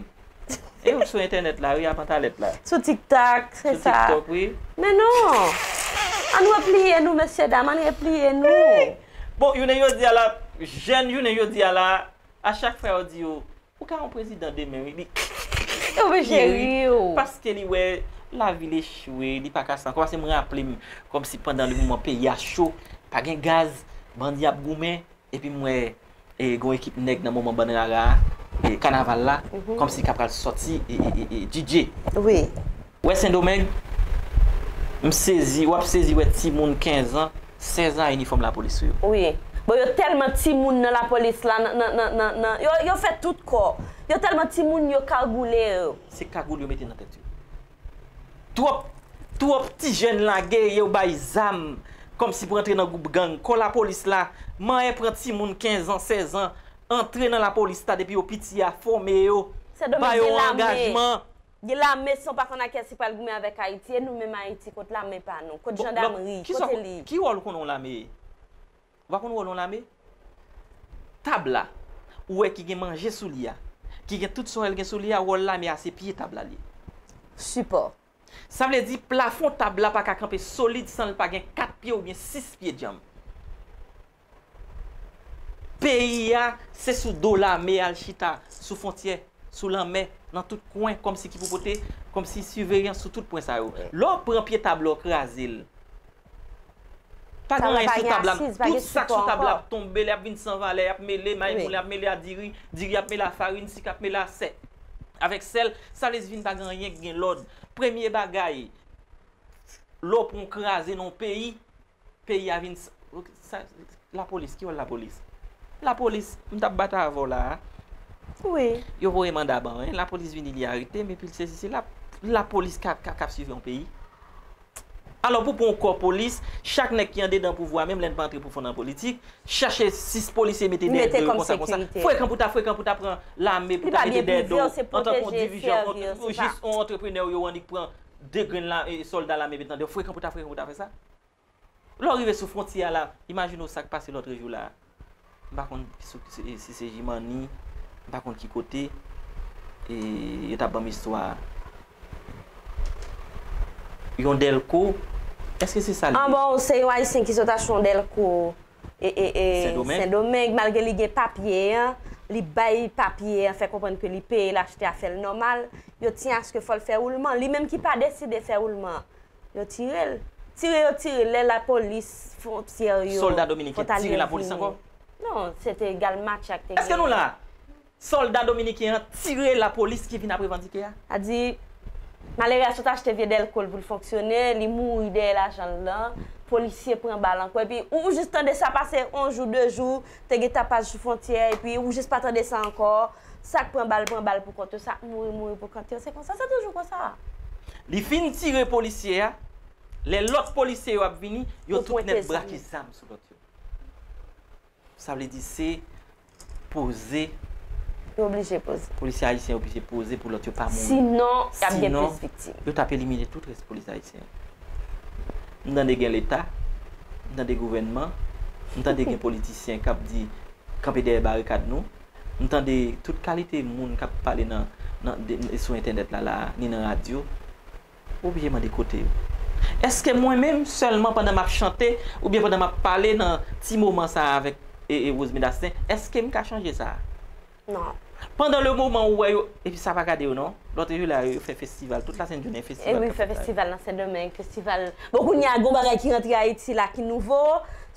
E yo sou entènèt la wi, a pantalèt la. Sou TikTok, se sa. Sou TikTok wi. Men non. Ann repliye nou, mesye dam, ann repliye nou. Bon, jounen jodi a la, jèn jounen jodi a la, a chak fwa yo di yo, ou ka yon prezidan demen wi, li, Yo oblije ri w. Paske li wè lavi l echwe, li pa ka sa ankò. Paske mwen raple m, kòmsi pandan le moman peyi a cho, pa gen gaz, bandi ap goumen, epi m wè e, gen yon ekip nèg nan moman bann rara a, e, kanaval la, kòmsi k ap pral sòti e, e, e, e, D J. Wi. Wè Sendomeng, m sezi, w ap sezi wè timoun kenz an, sèz an a inifòm lapolis sou yo. Wi. Bon, yo tèlman timoun nan lapolis la, nan, nan, nan, nan, nan, yo, yo fè tout kò. Yo tèlman timoun, yo kagoule yo. Se kagoul yo mete nan tèt yo. Twòp, twòp ti jèn lage, yo bay zam, kòmsi pou antre nan gwoup gang. Kò lapolis la, manyen pran timoun kenz an, sèz an, antre nan lapolis la depi yo piti a, fòme yo, ba yo angajman. Gen lame san pa konn ak kiyès ki pral goumen avèk Ayiti, e nou menm Ayiti, kot lame pa nou, kot jandamri, kote li? Ki wòl ou konnen yon lame ye? Ou pa konn wòl yon lame? Tab la, ou wè ki gen manje sou li a, ki gen tout sa w wè l gen sou li a, wòl lame a se pye tab la li ye. Sipò. Sa vle di plafon tab la pa ka kanpe solid san l pa gen kat pye oubyen sis pye djanm. Peyi a, se sou do lame al chita, sou fwontyè, sou lanmè, nan tout kwen, kòmsi ki pou pote, kòmsi siveyans sou tout pwen sa yo. Lè w pran pye tab la, w kraze l. Pa gen anyen sou tab la. Tout sa k sou tab la ap tonbe, l ap vin san valè, y ap mele may moule, y ap mele a diri, diri ap mele a farin, sik ap mele a sè. Avèk sèl, sa vle di vin pa gen anyen k gen lòd. Premye bagay, lè w pran w kraze nan yon peyi, peyi a vin s-, sa, lapolis, ki wòl lapolis? Lapolis, m t ap batay avè w la a. Wi. Yo voye manda ban mwen, lapolis vini li arete m, epi l sezi, se la, lapolis k ap, k ap, k ap swiv yon peyi. Alò, pou pran yon kò polis, chak nèg ki andedan pouvwa, menm lè n pa antre pwofon nan politik, chache sis polisye mete dèyè do yo konsa, konsa. Frekan pou ta, frekan pou ta pran lame, pou ta mete dèyè do w, antanke yon dirijan, ou jis yon antreprenè, yo annik pran de grenn la, e, sòlda lame mete nan dèyè w, frekan pou ta, frekan pou ta fè sa. Lè w rive sou fwontyè a la, imajine w sa k pase lòt jou la. M pa konn si, si, si se Jimani, m pa konn ki kote, e, yo t ap ban m istwa a. Yon dèlko, èske se sa l ye? An bon, se yon Ayisyen ki sot achte yon dèlko e, e, e, Sendomeng, malgre li gen papye an, li bay papye an, fè konprann ke li peye, l achte a, fè l nòmal, yo tyen aske fò l fè woulman. Li menm ki pa deside fè woulman an, yo tire l. Tire yo tire l, lè lapolis fwontyè yo, fwontalye vini. Sòlda dominiken tire lapolis ankò? Non, se te Galmacha k te genyen. Èske nou la? Sòlda dominiken an tire lapolis ki vin ap revandike a. Sa di, malere a sot achte vye dèlko l pou l fonksyone, li mouri dèyè lajan l lan, polisye pran bal ankò, epi ou jis tande sa pase yon jou, de jou, te gen tapaj sou fwontyè, epi ou jis pa tande sa ankò, sa k pran bal, pran bal pou kont yo, sa k mouri, mouri pou kont yo, se konsa, se toujou konsa. Li fin tire polisye a, lè lòt polisye yo ap vini, yo tout nèt brake zam sou lòt yo. Sa vle di se poze. Yo oblije poze. Polisye ayisyen oblije poze pou lòt yo pa mouri. Sinon, y ap gen plis viktim. Sinon, yo t ap elimine tout rès polis ayisyen. M tande gen Leta, m tande gouvènman, m tande gen politisyen k ap di, kanpe dèyè barikad nou. M tande tout kalite moun k ap pale nan, nan, de, sou entènèt la, la, ni nan radyo. Ou oblije mande kote yo. Èske mwen menm sèlman pandan m ap chante, oubyen pandan m ap pale nan ti moman sa a avèk, e, e, Rosemary Dastin, èske m ka chanje sa a? Non. Pandan le moman ou wè yo, epi sa pa gade yo non. Lòt jou la, yo fè festival, tout la sent jounen festival k ap fèt la. E wi, fè festival nan Sendomeng, festival. Bon, kounye a, gon bagay ki rantre Ayiti la ki nouvo.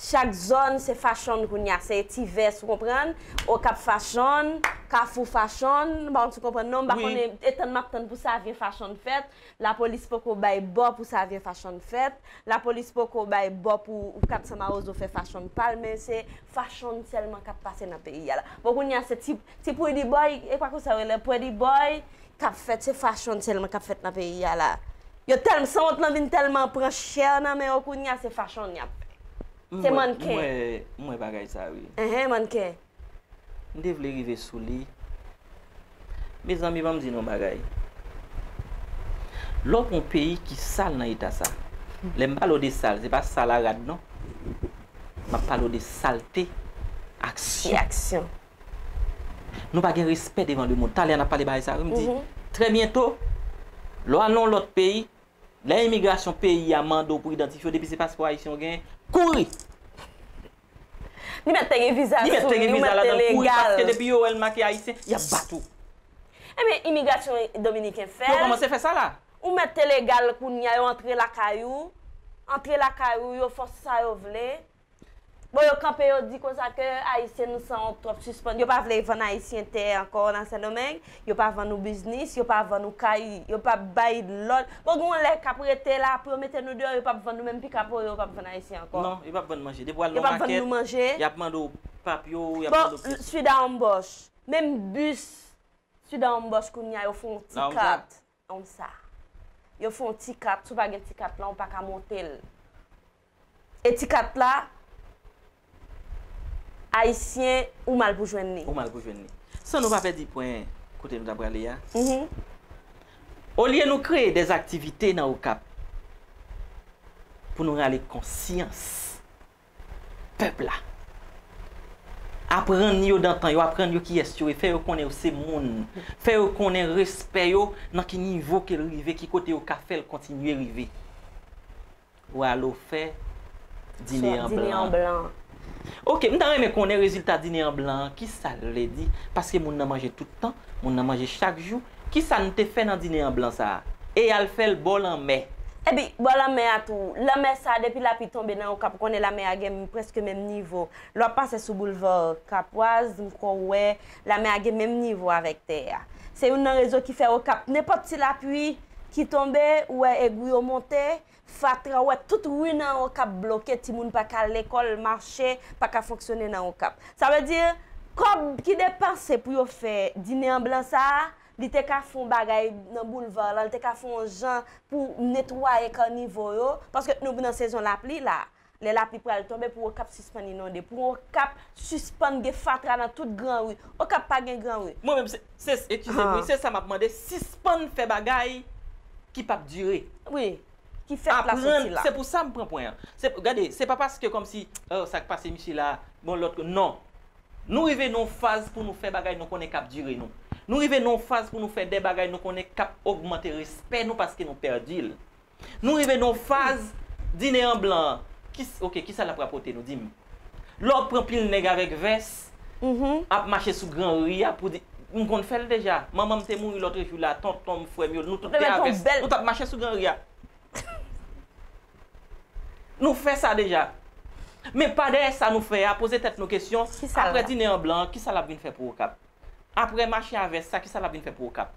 Chak zòn, se fashion kounye a. Se Etivès, ou konprann? Okap fashion, Kafou fashion, m pa konn si w konprann non, m pa konnen, e tann m ap tann pou Savyen fashion fèt. Lapolis poko bay bò pou Savyen fashion fèt. Lapolis poko bay bò pou Kat San Mawozo fè fashion pa l, men se fashion sèlman k ap pase nan peyi a la. Bon, kounye a se ti, ti pretty boy, e pa konsa yo rele, pretty boy k ap fèt, se fashion sèlman k ap fèt nan peyi a la. Yo tèlman, sanwont lan vin tèlman pran chè nan men yo, kounye a se fashion y ap fè. Se mannken. M wè, m wè bagay sa wi. Enhen, mannken. M te vle rive sou li. Mezanmi, ban m di nou yon bagay. Lè w pran yon peyi ki sal nan eta sa, lè m pale w de sal, se pa sal a rad non. M ap pale w de salte, aksyon. Aksyon. Nou pa gen respè devan lemonn. Talè a n ap pale bagay sa, wi, m di, trè byento, lè w al nan yon lòt peyi, lè imigrasyon peyi a mande w pou idantifye w, depi se paspò ayisyen w genyen, kouri! Li mèt te gen viza sou li, ou mèt te legal. Paske depi yo wè l make ayisyen, y ap bat ou. Ebyen, imigrasyon dominiken fè Yo l. Kòmanse fè sa la. Ou mèt te legal kounye a, yo antre lakay ou. Antre lakay ou, yo fè w sa yo vle. Bon, yo kanpe, yo di konsa ke Ayisyen nou san wont twòp sispann. Yo pa vle vann Ayisyen tè ankò nan Sendomeng. Yo pa vann nou biznis, yo pa vann nou kay, yo pa bay lòd. Bon, gen yon lè k ap rete la pou yo mete nou deyò, yo p ap vann nou menm pika pou yo, yo p ap vann Ayisyen ankò. Non, yo p ap vann manje. Depi w al Yo nan p ap vann makèt, nou manje. Y ap mande w papye w, y ap mande Bon, w pyès. Sud à Ambosh, menm bis Sud à Ambosh kounye a, yo fè yon ti La, kat. Konsa. Yo fè yon ti kat, si w pa gen ti kat la, ou pa ka monte l. E ti kat la, Ayisyen, ou mal pou jwenn li. Ou mal pou jwenn li. San nou pa pèdi pwen kote nou ta prale a. Mhm. Olye nou kreye dèzaktivite nan Okap pou nou rale konsyans pèp la. Aprann yo dantan yo, aprann yo kiyès yo ye, fè yo konnen yo se moun, fè yo konnen respè yo nan ki nivo ke l rive, ki kote yo ka fè l kontinye rive. Walo fè dine an Dine an blan. Blan. Ok, m ta renmen konnen rezilta dine an blan an, kisa l vle di? Paske moun nan manje tout tan, moun nan manje chak jou. Kisa n te fè nan dine an blan sa a? E y al fè l bò lanmè. Epi, bò lanmè a tou, lanmè sa a, depi lapli tonbe nan Okap, ou konnen lanmè a gen prèske menm nivo. Lè w ap pase sou boulva Kapwaz, m kwè w wè, lanmè a gen menm nivo avèk tè a. Se youn nan rezon ki fè Okap, nenpòt ti lapli ki tonbe, ou wè egri yo monte, fatra, ou wè tout ri nan Okap bloke, timoun pa ka al lekòl, mache pa ka fonksyone nan Okap. Sa vle di, kòb ki depanse pou yo fè dine an blan sa a, li te ka fè yon bagay nan boulva la, li te ka fè yon jan pou netwaye kanivo yo, paske nou nan sezon lapli la. Lè lapli pral tonbe, pou Okap sispann inonde, pou Okap sispann gen fatra nan tout gran ri. Okap pa gen gran ri. Mwen menm, se, se, eskize m, wi, se sa m ap mande, sispann fè bagay ki p ap dire. Wi, ki fèt la soti Aprann, la. Se pou sa m pran pwen an. Se, gade, se pa paske kòmsi, oh, sa k pase misye la, bon, lòt, non. Nou rive nan yon faz pou nou fè bagay nou konnen k ap dire nou. Nou rive nan yon faz pou nou fè de bagay nou konnen k ap ogmante respè nou paske nou pèdi l. Nou rive nan yon faz, dine an blan an. Ki, ok, kisa l ap rapote nou, di m? Lè w pran pil nèg avèk vès, Mhm. ap mache sou gran ri a pou di, m konn fè l deja. Manman m te mouri lòt jou la, tonton m, frè m yo, nou tout Te te met a yon vès. bèl Nou t ap mache sou gran ri a. Nou fè sa deja. Men pa dèyè sa nou fè a, poze tèt nou kesyon, Kisa l apre la? Dine an blan, kisa l ap vin fè pou Okap? Apre mache a vès sa, kisa l ap vin fè pou Okap?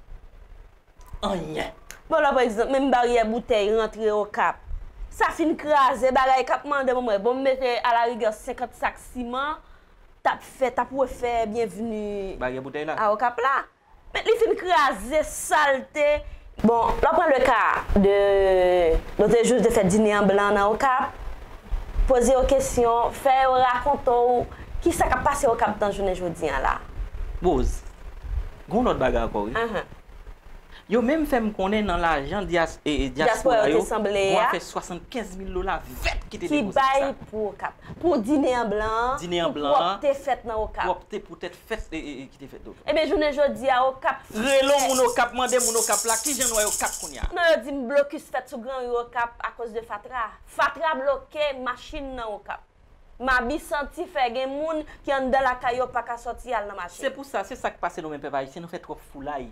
Anyen. Bon, la, pa egzanp, menm baryè boutèy rantre Okap. Sa fin kraze, bagay k ap mande mwen, bon, m mete alarigè senkant sak siman, t ap fè, t ap refè byenvni Baryè boutèy la. a Okap la. Men li fin kraze, salte. Bon, lè w pran le ka de, nou te jis te fè dine an blan nan Okap, poze yo kesyon, fè yo rakonte w kisa k ap pase Okap nan jounen jodi an la. Rose, gon lòt bagay ankò, wi. Ahan. Yo menm fè m konnen nan lajan dyas, e, e, Dyaspora dyaspora yo yo, te sanble gon a, afè swasannkenz mil dola vèt ki te ki depoze bay sa. Pou Okap. Pou dine an blan an, Dine an pou blan an, pwòpte fèt nan Okap. Pwòpte poutèt fèt, e, e, e, ki te fèt. Ebyen, jounen jodi a, Okap Rele yon moun Okap, mande moun Okap la, kijan nou wè Okap kounye a? Non, yo di m blokis fèt sou gran ri Okap akoz de fatra. Fatra bloke machin nan Okap. Mabi santi fè gen moun ki anndan lakay yo pa ka sòti al nan mache. Se pou sa, se sa k pase nou menm pèp ayisyen, nou fè twòp foulay.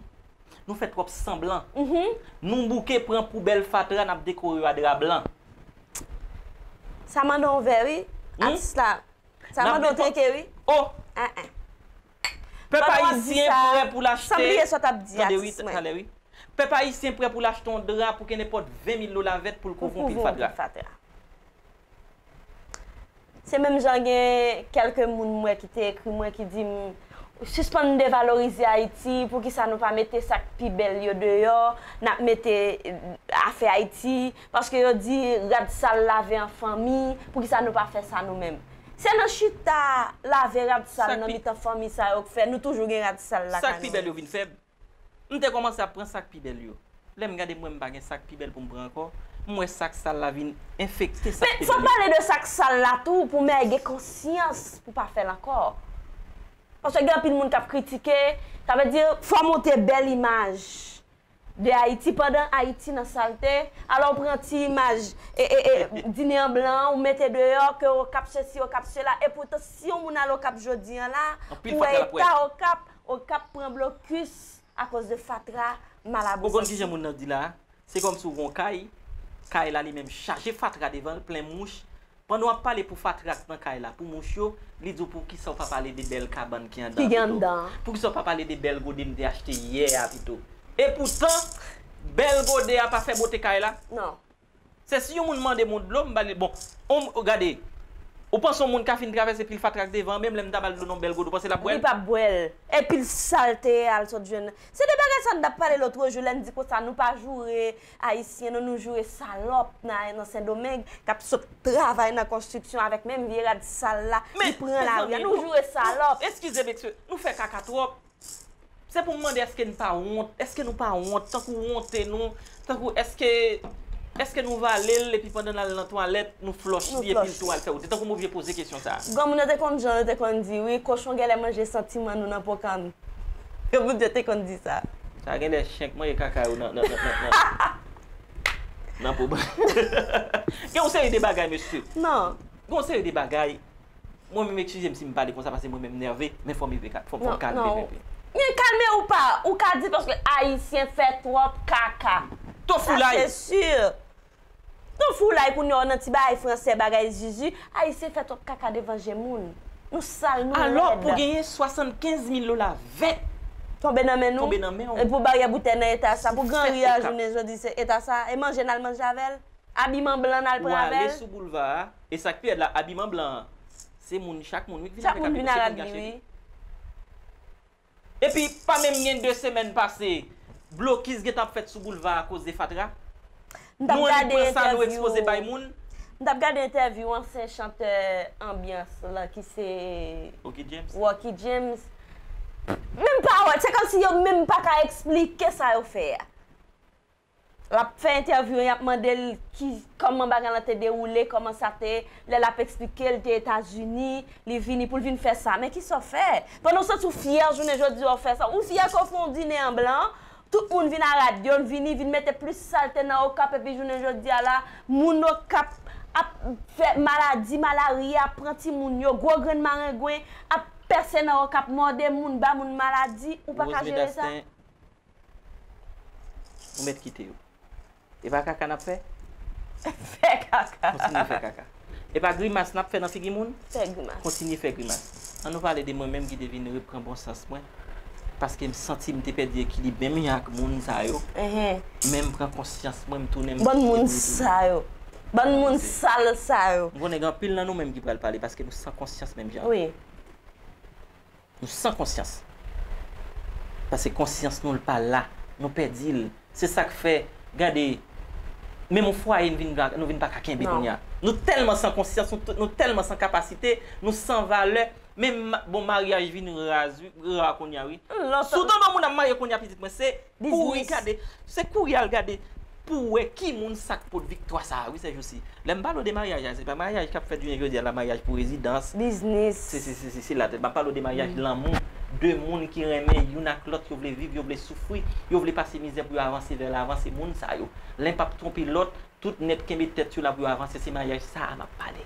Nou fè twòp sanblan. Mhm. Nou bouke pran poubèl fatra, n ap dekore yo a dra blan. Sa mande yon vè, wi. Hmm? Atis la. Sa N ap mande yon depo- trete, wi. Oh! An, an. Pèp Pandan w ap di ayisyen sa, prè pou l achte. San bliye sa w t ap di, Tande, wi, atis mwen. Talè, wi. Pèp ayisyen prè pou l achte yon dra pou gen nenpòt ven mil dola vèt pou l Pou kouvri yon pil kouvri yon fatra. Pil fatra. Se menm jan gen kèlke moun m wè ki te ekri mwen ki di m, sispann devalorize Ayiti, poukisa nou pa mete sa k pi bèl yo deyò, n ap mete, eh, afè Ayiti, paske yo di rad sal lave an fanmi, poukisa nou pa fè sa nou menm? Se nan chita lave rad sal Sa k nan pi- mitan fanmi sa yo k fè nou toujou gen rad sal lakay nou. Sa k pi bèl yo vin fè. M te kòmanse ap pran sa k pi bèl yo. Lè m gade m wè m pa gen sa k pi bèl pou m pran ankò, m wè sa k sal la vin enfekte sa k Men pi fò bèl yo. Pale de sa k sal la tou pou mèt gen konsyans pou pa fè l ankò. Paske gen anpil moun k ap kritike, sa vle di fò montre bèl imaj de Ayiti pandan Ayiti nan salte. Alò w pran ti imaj e, e, e, dine an blan an, ou mete deyò ke Okap sesi, Okap sela. Epoutan, si yon moun al Okap jodi an la, Anpil pou wè fatra l ap wè. Eta Okap, Okap pran blokis akoz de fatra, malabri santi. Ou konn kijan moun nan di la? Se kòmsi w gen yon kay, kay la li menm chaje fatra devan l, plen mouch. Pandan w ap pale pou fatra k nan kay la, pou mouch yo, li di w poukisa w pa pale de bèl kabann ki anndan an pito? Poukisa w pa pale de bèl gode m te achte yè a pito? Epoutan, bèl gode a pa fè bote kay la. Non. Se si yon moun mande m yon dlo, m ba li l. Bon, on, gade, ou panse yon moun ka fin travèse pil fatra k devan an, menm lè m ta ba l dlo nan yon bèl gode, ou panse l ap bwè l? Li p ap bwè l. E pil salte al sot jwenn. Se de bagay sa n t ap pale lòt jou, lè n di konsa, nou pa joure Ayisyen, nou, nou joure salòp nan, nan Sendomeng, k ap sot travay nan konstriksyon avèk menm vye rad sal la, li pran lari a. Nou joure salòp. Eskize m, nou fè kaka twòp. Se pou m mande èske n pa wont, èske nou pa wont, tankou wonte nou, tankou èske, èske nou vale l epi pandan n al nan twalèt, nou flòch li epi l tou al fè wote, tankou m oblije poze kesyon sa a. Granmoun yo te konn jan yo te konn di wi, kochon genlè manje santiman nou nan po kann. Granmoun yo te konn di sa. Sa genlè chen k manje kaka yo nan, nan, nan, nan, nan, nan po bann. Gen yon seri de bagay, mesye. Non. Gen yon seri de bagay. Mwen menm, eskize m si m pale konsa, paske mwen menm m nève, men fò m rive ka, fò, fò m kalme m enpe. Men kalme ou pa, ou ka di paske Ayisyen fè twòp kaka. Sa se si. Twòp foulay. Kounye a w nan ti bagay fransè, bagay zuzu, Ayisyen fè twòp kaka devan je moun. Nou sal, nou lèd. Alò, pou genyen swasannkenz mil dola vèt tonbe nan men nou, tonbe nan men w. Epi w baryè boutèy nan eta sa, pou granri a jounen jodi, se eta sa, e manje n al manje avè l? Abiman blan n al pran avè l. Ou ale sou boulva a, e sa k pi rèd la, abiman blan an, se moun, chak moun wi k vin avèk abiman, se moun k achte li. Epi, pa menm gen de semèn pase, blokis gentan ap fèt sou boulva a akoz de fatra. Nou annik pran sa, nou ekspoze bay moun. M t ap gade entèvyou ansyen chantè anbyans lan ki se Rocky James. Rocky James. Menm pawòl, se kòmsi yo menm pa ka eksplike sa yo fè a. L ap fè entèvyou an, y ap mande l ki, kòman bagay lan te dewoule, kòman sa te ye. Lè l ap eksplike, l te Etazini, li vini pou l vin fè sa. Men kisa w fè? Pandan w santi w fyè jounen jodi a w fè sa. Ou fyè ke w fè yon dine an blan, tout moun vin a radyo, vini, vin mete plis salte nan Okap, epi jounen jodi a la, moun Okap ap fè maladi, malarya ap pran timoun yo, gwo grenn marengwen ap pèse nan Okap, mòde moun, ba moun maladi, ou pa ka jere sa? Ou mèt kite yo. E pa kaka n ap fè? Fè kaka. Kontinye fè kaka. E pa grimas n ap fè nan figi moun? Fè grimas. Kontinye fè grimas. Ann nou pale de mwen menm ki te vin repran bon sans mwen. Paske m santi m te pèdi ekilib menm jan ak moun sa yo. Men m pran konsyans mwen, m tounen m. Bann moun sa yo. Bann moun sal sa yo. M konnen gen anpil nan nou menm ki pral pale paske nou san konsyans menm jan. Wi. Nou san konsyans. Paske konsyans nou l pa la. Nou pèdi l. Se sa k fè, gade, menm yon fwaye n vin, nou vin pa ka kenbe kounye a. Nou tèlman san konsyans, nou, nou tèlman san kapasite, nou san valè. Menm, bon, maryaj vin raz, wi, ra kounye a, wi. Si w tande yon moun ap marye kounye a, pitit mwen, se kouri gade, se kouri al gade. Pou w wè ki moun sa k pot viktwa sa a, wi, sèjousi. Lè m pale w de maryaj la, se pa maryaj k ap fèt jounen jodi a la, maryaj pou rezidans. Biznis. Se, se, se, se, se la tèt. M ap pale w de maryaj lanmou, de moun ki renmen youn ak lòt, yo vle viv, yo vle soufri, yo vle pase mizè pou yo avanse vè lavan, se moun sa yo. Len p ap twonpe lòt, tout nèt kenbe tèt yo la pou yo avanse, se maryaj sa a m ap pale.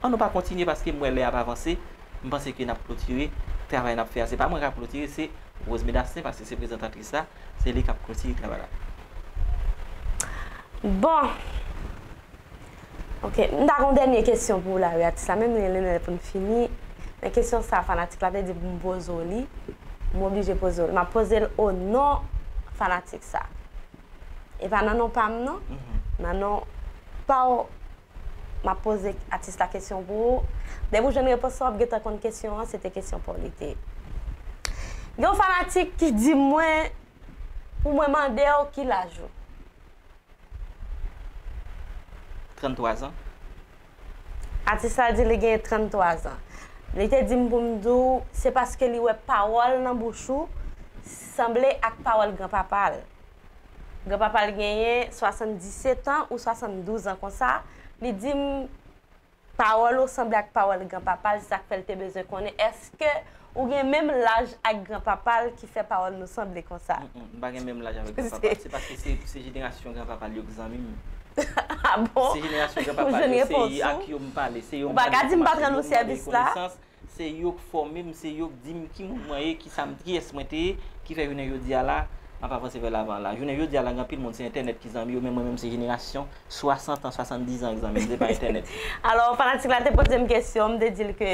Ann nou pa kontinye paske m wè lè a ap avanse, m panse ke n ap klotire, travay n ap fè a, se pa mwen k ap klotire, se Rosemeda Saint, paske se prezantatris la, se li k ap klotire travay la. Bon. Ok, m ta gen yon dènye kesyon pou w la, wi, atis la, men m gen lè pou n fini. Men kesyon sa, fanatik la te di pou m poze w li, m oblije poze w li. M ap poze l o non fanatik sa. E pa nan non pa m, non. Nan non pa w, m ap poze atis la kesyon pou ou. Depi w jwenn repons lan, w ap gentan konn kesyon an, se te kesyon pa w li te ye. Gen yon fanatik ki di mwen, pou mwen mande w ki laj ou. Tranntwa zan. Atis la di li gen tranntwa zan. Li te di m pou m di w, se paske li wè pawòl nan bouch ou sanble ak pawòl granpapa l. Granpapa l genyen swasanndisetan ou swasanndouz an konsa. Li di m, pawòl ou sanble ak pawòl granpapa l, se sa k fè l te bezwen konnen èske ou gen menm laj ak granpapa l ki fè pawòl nou sanble konsa. Mm, mm, m pa gen menm laj avèk granpapa l. Se paske se, se jenerasyon granpapa l yo k zanmi m. Ah bon? Se jenerasyon granpapa l yo, se ak yo m pale, se yo m pale, se yo m pale konesans, se yo k fòme m, se yo k di m ki moun mwen ye, kisa m, kiyès mwen te ye, Ki fè jounen jodi a la, m ap avanse vè lavan la. Jounen jodi a la, gen anpil moun se entènèt ki zanmi yo, men mwen menm se jenerasyon swasant an, swasanndizan k zanmi m, se pa entènèt. Alò, fanatik la te poze m kesyon, m te di l ke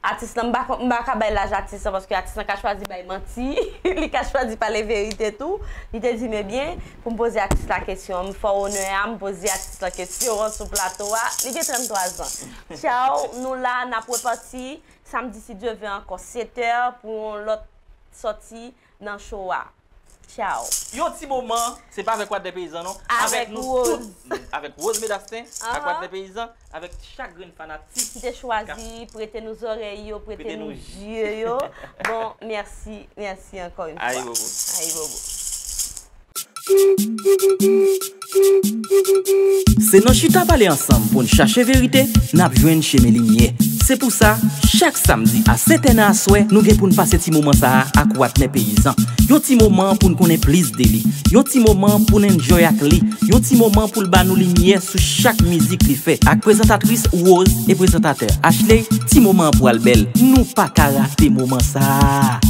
atis lan, m pa, m pa ka bay laj atis lan, paske atis lan ka chwazi bay manti, li ka chwazi pale verite tou. Li te di m, ebyen, pou m poze atis la kesyon, m fè w onè a, m poze atis lan kesyon an sou plato a. Li gen tranntwa zan. Tchaw, nou la, n ap repati samdi si Dye vle ankò, sèt è, pou yon lòt sòti nan show a. Tchaw. Yon ti moman, se pa avèk Wadlè Peyizan non. Avèk nou Rose. Tout, avèk Rose Medasten, ak Wadlè Peyizan, avèk chak grenn fanatik. Ki te chwazi prete nou zòrèy yo, prete nou zye yo. Bon, mèsi, mèsi ankò yon fwa. Ayibobo. Ayibobo. Se nan chita pale ansanm pou n chache verite n ap jwenn chemen limyè. Se pou sa, chak samdi a sèt è nan aswè, nou gen pou n pase ti moman sa a ak Watnè Peyizan. Yon ti moman pou n konnen plis de li. Yon ti moman pou n enjoy ak li. Yon ti moman pou l ba nou limyè sou chak mizik li fè. Ak prezantatris Rose e prezantatè Ashley, ti moman an pral bèl. Nou pa ka rate moman sa a.